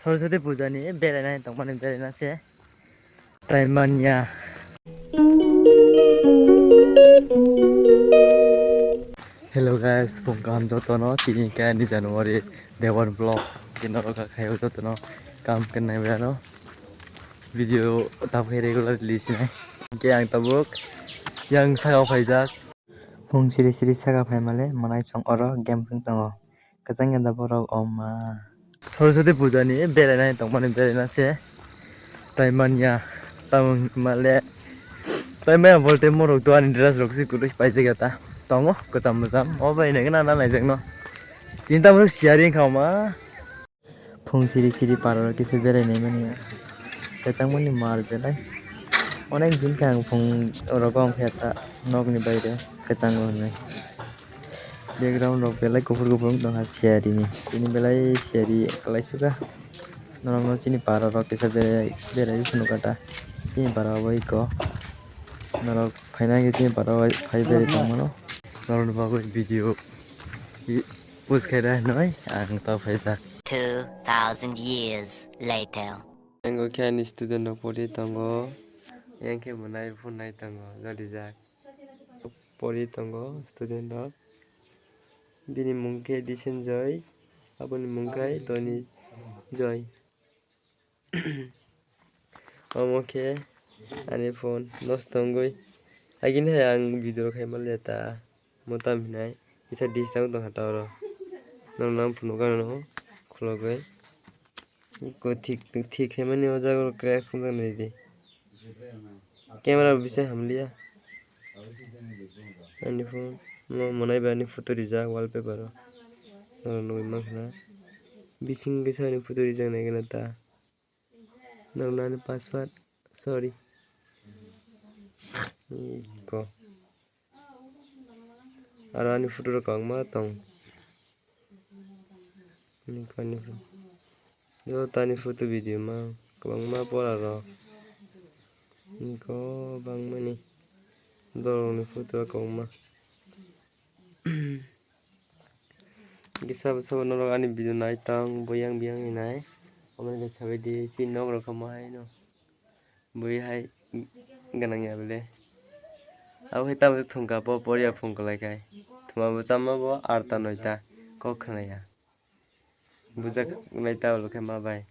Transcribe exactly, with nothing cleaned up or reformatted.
Saraswati puja ni beraina tongmani beraina se. Taimanya. Hello guys, phung kaham jotono, tini khe ni January day one vlog, tini oro kha khayo jotono, kam khe nai bera no, video tabuk khe regular release nai. Khe ang tabuk yang saka phaijak. Phung siri siri saka phaimale, mwnai chwng oro game phung tongo. Kwchang ya da borok, o ma. Saraswati puja ni beraina tongmani beraina se. Taimanya, tamung male. Taimanya bolte morok to ani dress rok si kwrwi paijak ya ta. Tongo, kwcham mwcham. O bai nai gana na naijak no. Tini tamo siyari wngkha o ma. Phung siri siri pararo kisa berainai mani. Kwchangmani mar belai. Onek din khe ang phung oro kong khe ta nokni baire kwchango hwnwi. Background rok belai kuphur kuphur wng tongkha siyari ni. Tini belai siyari kwlai suka. Norok no chini para rok kisa berai berai phunukha ta. Chini para o bai ko. Norok phaina khe chini para o phai berai tongmano. Norok ni bagwi video. Push khe da hinwi ang tao phaijak. Two thousand years later. Yang khe ani student rok pori tongo. Yang khe mwnai phunai tongo, jolijak. Pori tongo student rok. Bini mung khe Disenjoy, aboni mung khe Toni Joy. Omo khe ani phone nosto wngwi. Agini hai ang video khai manliya ta. Mo tam hinai kisa disturb tongkha ta oro. Norok no ang phunukha no khulogwi. Ko thik thik khaimani o jaga o crack swngjak nai di. Camera bo bising hamliya. Ani phone no mwnai bai ani photo rijak wallpaper o. Norok nugwi mankha na. Bising kisa ani photo rijak nai gana ta. Norok nani password, sorry. Iko. Aro ani photo rok kwbangma tong. Iko ani photo. Joto ani photo video ma kwbangma pora rok. Iko bangmani. Borok ni photo rok kwbangma. Kisa sabo norok ani video nai tong, bo yang biyang ni nai. Omo khe sabai di, chini nok rok khe ma hai no. Bui hai gwnang ya bele. Abo khe tamo thung kha po, poriya phung kwlai khai. Thuma bo chama bo arta noita kok khna ya. Bujak nai ta ulo khe ma bai.